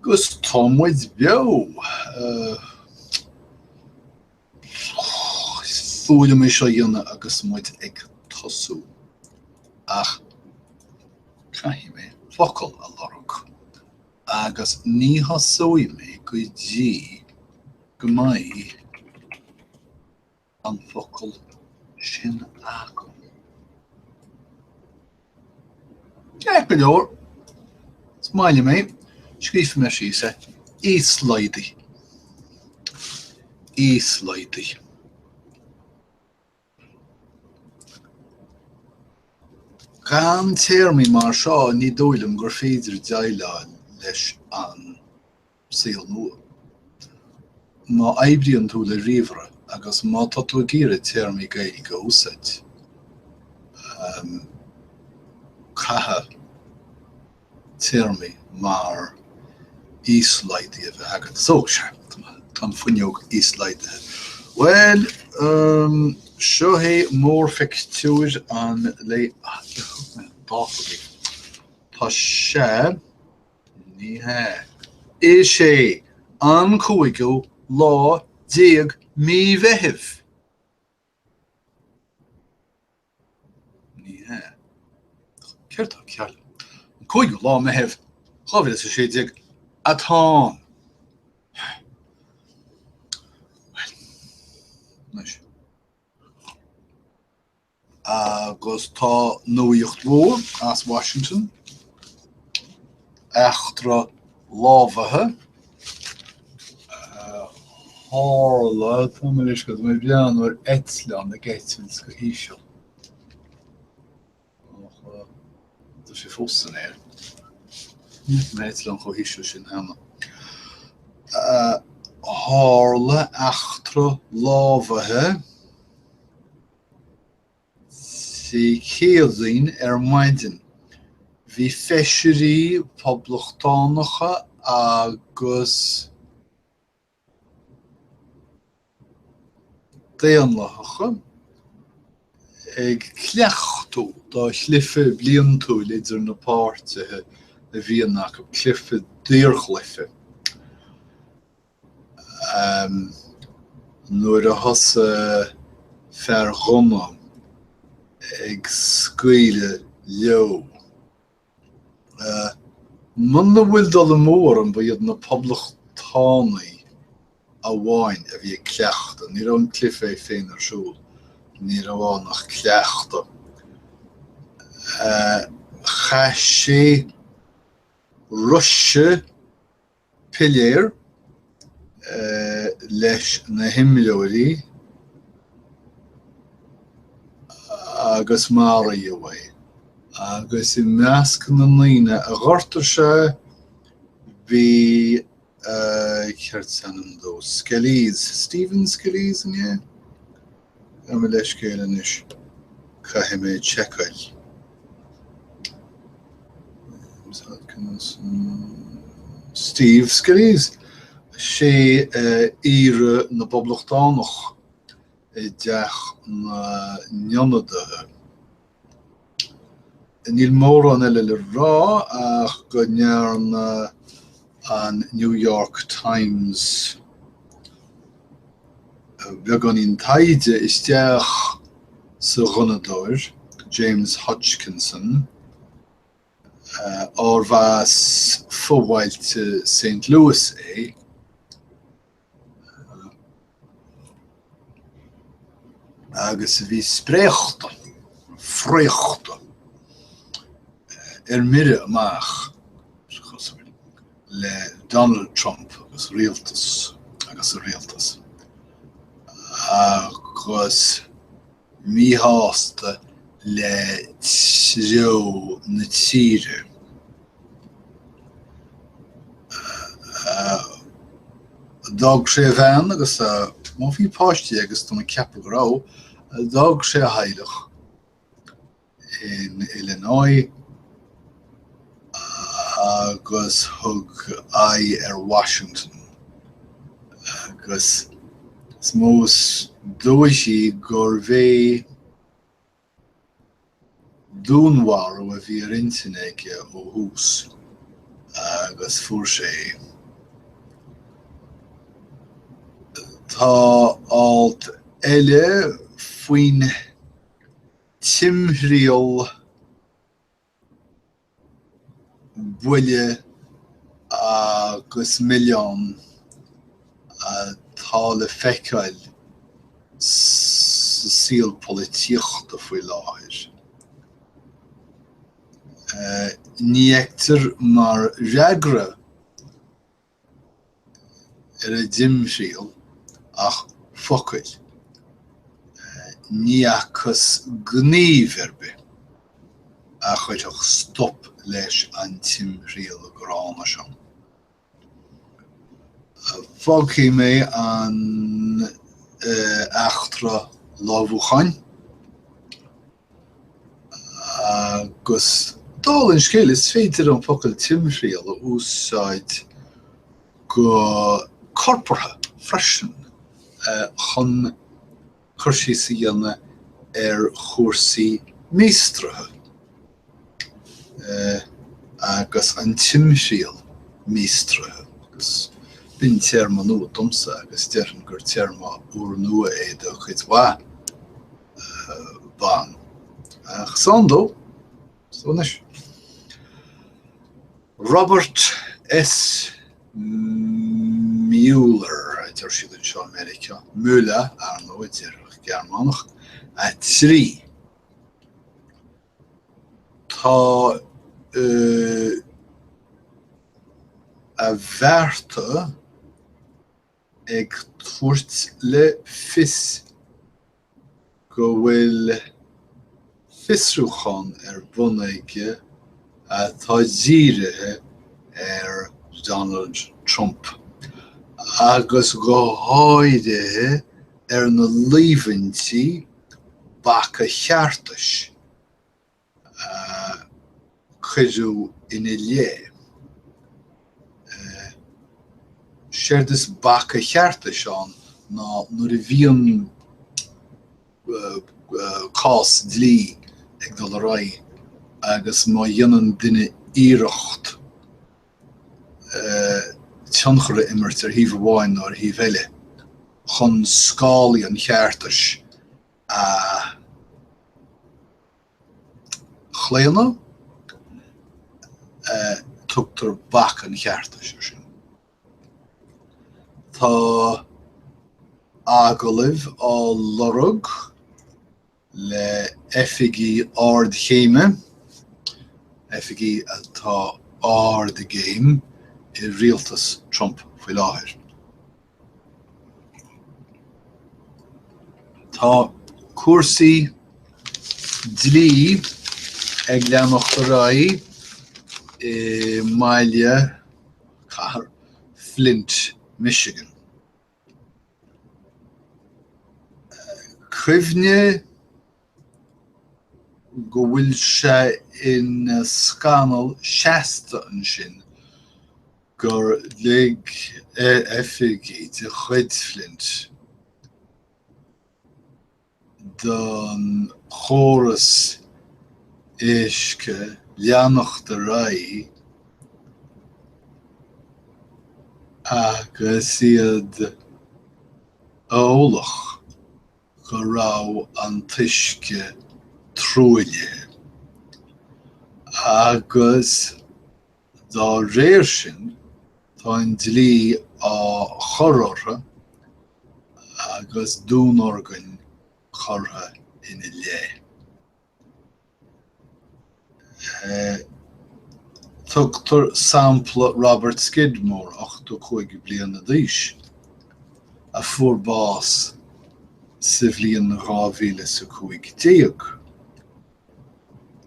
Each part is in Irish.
Agus tá muid beo! Is fuath liom é seo a dhéanamh agus muid ag tosú, ach caithfidh mé focal a lorg, agus ní thosóidh mé go dtí go mbeidh an focal sin agam. Ceart go leor, is maith liom é, scríobfaidh mé síos é, íoslaghdaigh, íoslaghdaigh. Gan téarmaí mar seo ní dóigh liom gur féidir déileáil leis an saol nua. Má oibríonn tú le ríomhaire agus má tá tú ag iarraidh téarmaí Gaeilge a úsáid, caithfidh téarmaí mar íoslaghdaigh a bheith agat. So, sea, tá an fuinneog íoslaghdaithe. Bhuel, seo é mórphictiúr an lae. Thug mé an dáta daoibh. Tá sé. Ní hea. Is é an cúigiú lá déag Mí Mheithimh. Ní hea. Céard tá cearr liom? An cúigiú lá Meitheamh 2016 atá ann. Bhuel, anois. Agus tá nuaíocht mhór as Washington, eachtra lámhaithe a tharla, tá mé anois go mbeidh breathnú ar eitleán ag eitilt go híseal. Ach tá sé fós san aer. Ní fhaca mé eitleán chomh híseal sin cheana. Tharla eachtra lámhaithe. Dé Céadaoin ar maidin, bhí feisirí Poblachtánacha agus Daonlathacha ag cleachtadh do chluiche bliantúil idir na páirtithe a bhíonn acu, cluiche daorchluiche. Nuair a thosaigh fear gunna ag scaoileadh leo. Muna bhfuil dul amú orm, ba iad na Poblachtánaigh amháin a bhí ag cleachtadh. Ní raibh an cluiche é féin ar siúl, ní raibh ann ach cleachtadh. Chaith sé roise piléar leis na himreoirí agus maraíodh é. Agus i measc na ndaoine a ghortaigh sé bhí, céard is ainm dó, Scalise, Stephen Scalise an ea? Gabh mo leithscéal anois, caithfidh mé tseiceáil. Steve Scalise, sé aoire na bPoblachtánach i dTeach na nIonadaithe. Níl mórán eile le rá ach go ndearna an New York Times beagáinín taighde isteach sa ghunnadóir, James Hodgkinson, arbh as fo-bhailte Saint Louis é. Agus a bhí spréachta, fraochta, ar mire amach, is cosúil, le Donald Trump agus rialtas agus a rialtas, agus míshásta le treo na tíre. D'fhág sé a bhean agus a, má bhí páistí aige, tá mé ag ceapadh go raibh, d'fhág sé a theaghlach in Illinois agus thug aghaidh ar Washington agus is mó is dóichí gurbh é dúnmharú a bhí ar intinn aige ó thús agus fuair sé é. Tá alt eile faoin timthriall buile agus milleán atá le feiceáil sa saol polaitíochta faoi láthair. Ní fheictear mar fhreagra ar an dtimthriall ach focail. Ní fhacthas gníomh ar bith a chuirfeadh stop leis an timthriall gránna seo. Fágfaidh mé an eachtra lámhúcháin. Agus dála an scéil, is féidir an focal timthriall a úsáid go corpartha freisin chun cur síos a dhéanamh ar chúrsaí míostraithe agus an timthriall míostraithe. Agus b'in téarma nua domsa agus déarfainn gur téarma úrnua é do chuid mhaith ban. Ach is ann dó. So anois. Robert S. Mueller, a deir siad anseo i Meiriceá. Müller, ar ndóigh, a déarfadh Gearmánach. 3. Tá a bhearta ag tabhairt le fios go bhfuil fiosrúchán ar bun aige atá dírithe ar Donald Trump, agus go háirithe ar na líomhaintí baca cheartais a cuireadh ina leith. Séard is baca cheartais ann ná nuair a bhíonn cás dlí ag dul ar aghaidh agus má dhéanann duine iarracht tionchar a imirt ar thaobh amháin nó ar thaobh eile chun scálaí an cheartais a chlaonadh, tugtar bac an cheartais air sin. Tá agallaimh á lorg le oifigigh ardchéime, oifigigh atá ard i gcéim i rialtas Trump faoi láthair. Tá cúrsaí dlí ag leanacht ar aghaidh i mbaile, cathair, Flint, Michigan. Cuimhnigh go bhfuil sé ina scannal seasta ansin gur lig oifigigh de chuid Flint don chóras uisce leanacht ar aghaidh agus iad eolach go raibh an t-uisce truaillithe, agus dá réir sin tá an dlí á chur orthu agus dúnorgain curtha ina leith. Tugtar sampla Robert Skidmore, 85 bliana d'aois, a fuair bás sa bhliain 2015.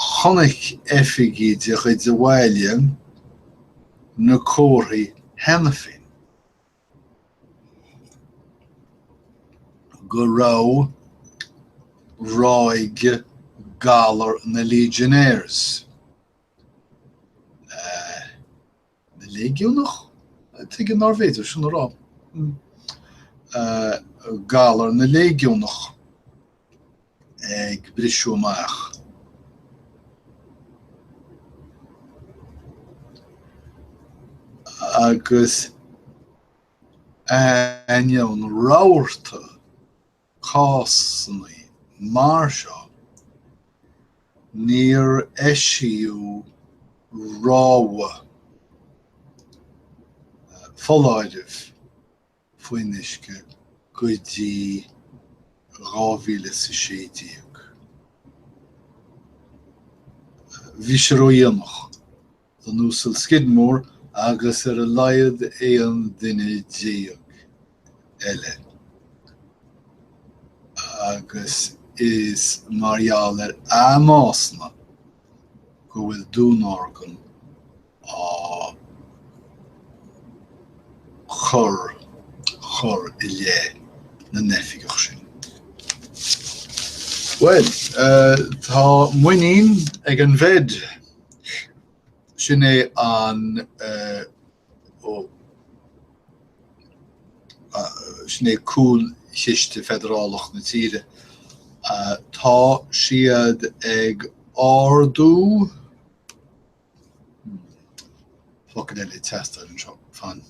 Chonaic oifigigh de chuid an bhaile na comharthaí cheana féin. go raibh ráig galar na Legionnaires, na Léigiúnach? Tuige nárbh fhéidir sin a rá? Galar na Léigiúnach ag briseadh amach. Agus. Ainneoin rabharta cásanna mar seo, níor eisíodh rabhadh foláirimh faoin uisce go dtí 2016. Bhí sé ródhéanach don Uasal Skidmore agus ar a laghad 11 duine eile, agus is mar gheall ar a mbásanna go bhfuil dúnorgain á chur chur i leith na n-oifigeach sin. Bhuel, tá muinín ag an bhFed. Sin é an sin é cúlchiste feidearálach na tíre. Tá siad ag ardú Focal eile ag teastáil anseo. Fan.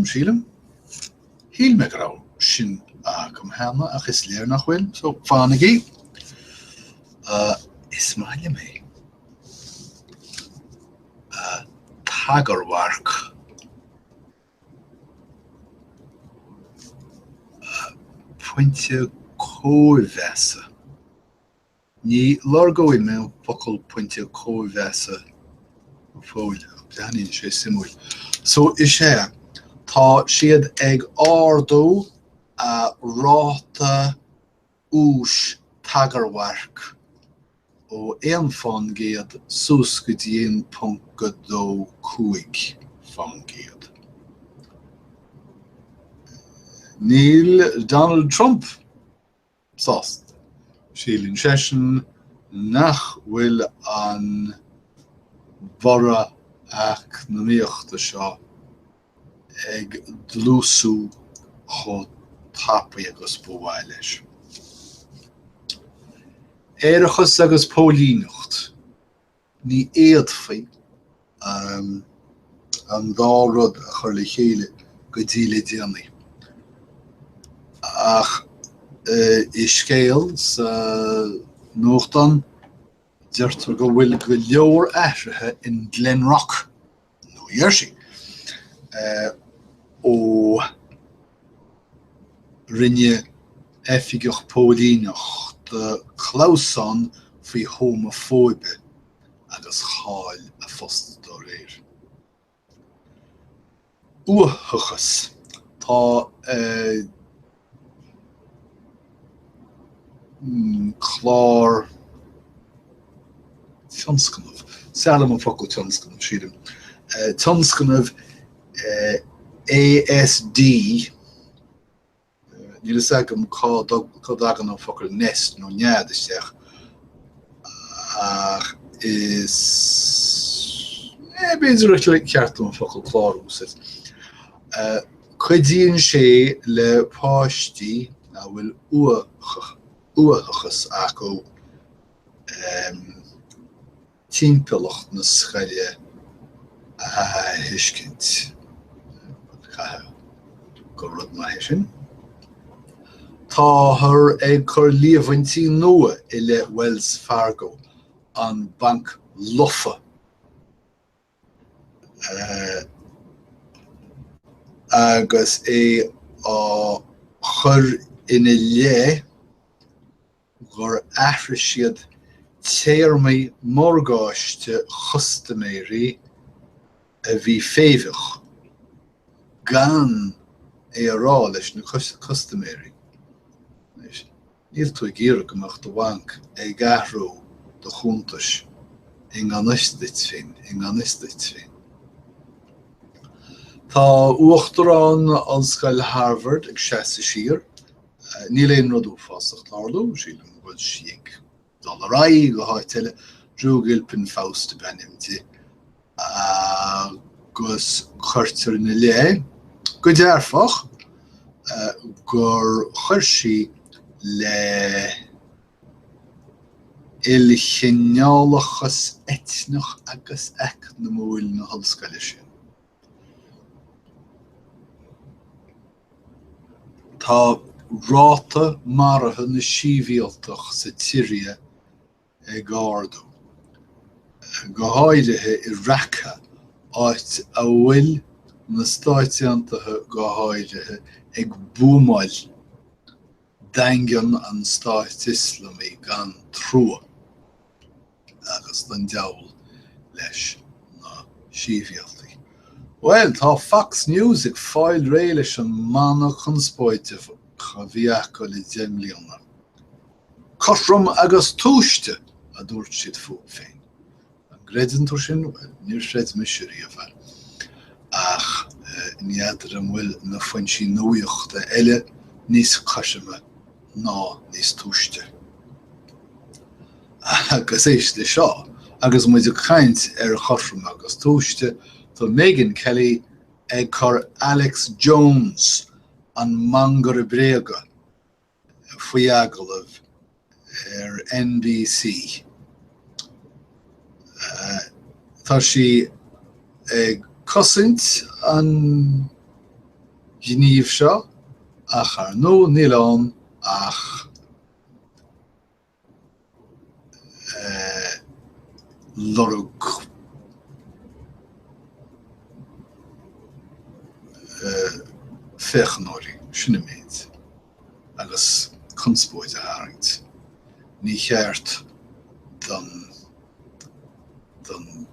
Sílim. Shíl mé go raibh sin agam cheana ach is léir nach bhfuil, so fanaigí. Is maith liom é. Tagarmharc. Pointe cóimheasa. Ní lorgóidh mé an focal pointe cóimheasa go fóill, ach breathnaíonn sé suimiúil. So, is ea, tá siad ag ardú a ráta úis tagarmhairc ó 1% suas go dtí 1.25%. Níl Donald Trump sásta. Síleann seisean nach bhfuil an borradh eacnamaíochta seo ag dlúsú chomh tapaidh agus ba mhaith leis. Aerachas agus póilíneacht, ní fhéadfaí an dá rud a chur le chéile go dtí le déanaí. Ach i scéal sa nuachtán, deirtear go bhfuil go leor athruithe in Glen Rock, Nua Gheirsí, ó rinne oifigeach póilíneachta clamhsán faoi homafóibe agus chaill a phost dá réir. Uathachas. Tá clár tionscnamh, is fearr liom an focal tionscnamh, sílim, tionscnamh ASD, Níl fhios agam cá dtagann an focal nest nó nead isteach ach is b'fhéidir gur cheart dom an focal clár a úsáid. Cuidíonn sé le páistí a bhfuil uathachas acu timpeallacht na scoile a thuiscint. Caithfidh gur rud maith é sin. Táthar ag cur líomhaintí nua i leith Wells Fargo, an banc lofa, agus é á chur ina leith gur athraigh siad téarmaí morgáiste chustaiméirí a bhí féimheach, gan é a rá leis na custaiméirí. Anois, níl tú ag iarraidh go mbeadh do bhanc ag athrú do chuntais i ngan fhios duit féin, i ngan fhios duit féin. Tá Uachtarán Ollscoil Harvard ag seasamh siar. Níl aon rud uafásach ag tarlú, sílim go bhfuil sí ag dul ar aghaidh go háit eile. Drew Gilpin Faust ab ainm di agus cuirtear ina leith, go dearfach, gur chuir sí le. Ilchineálachas eitneach agus eacnamúil na hollscoile sin. Tá ráta maraithe na sibhialtach sa tSiria ag ardú, go háirithe i Raqqa, áit a bhfuil na Stáit Aontaithe go háirithe ag buamáil daingean an Stáit Ioslamaigh gan trua. Agus don diabhal leis na sibhialtaigh. Bhuel, tá Fox News ag fáil réidh leis an mana conspóideach a bhí acu le 10 mbliana. Cothrom agus tomhaiste, a dúirt siad fúthu féin. An gcreideann tú sin? Bhuel, níor chreid mise riamh é. Ach ní fheadar an bhfuil na foinsí nuachta eile níos cothroime ná níos tomhaiste. Agus éist leis seo, agus muid ag caint ar chothroime agus tomhaiste, tá Megyn Kelly ag cur Alex Jones, an mangaire bréaga, faoi agallamh ar NBC. Tá sí ag cosaint an ghnímh seo ach ar ndóigh níl ann ach lorg féachanóirí, sin an méid, agus conspóid a tharraingt. Ní cheart don don.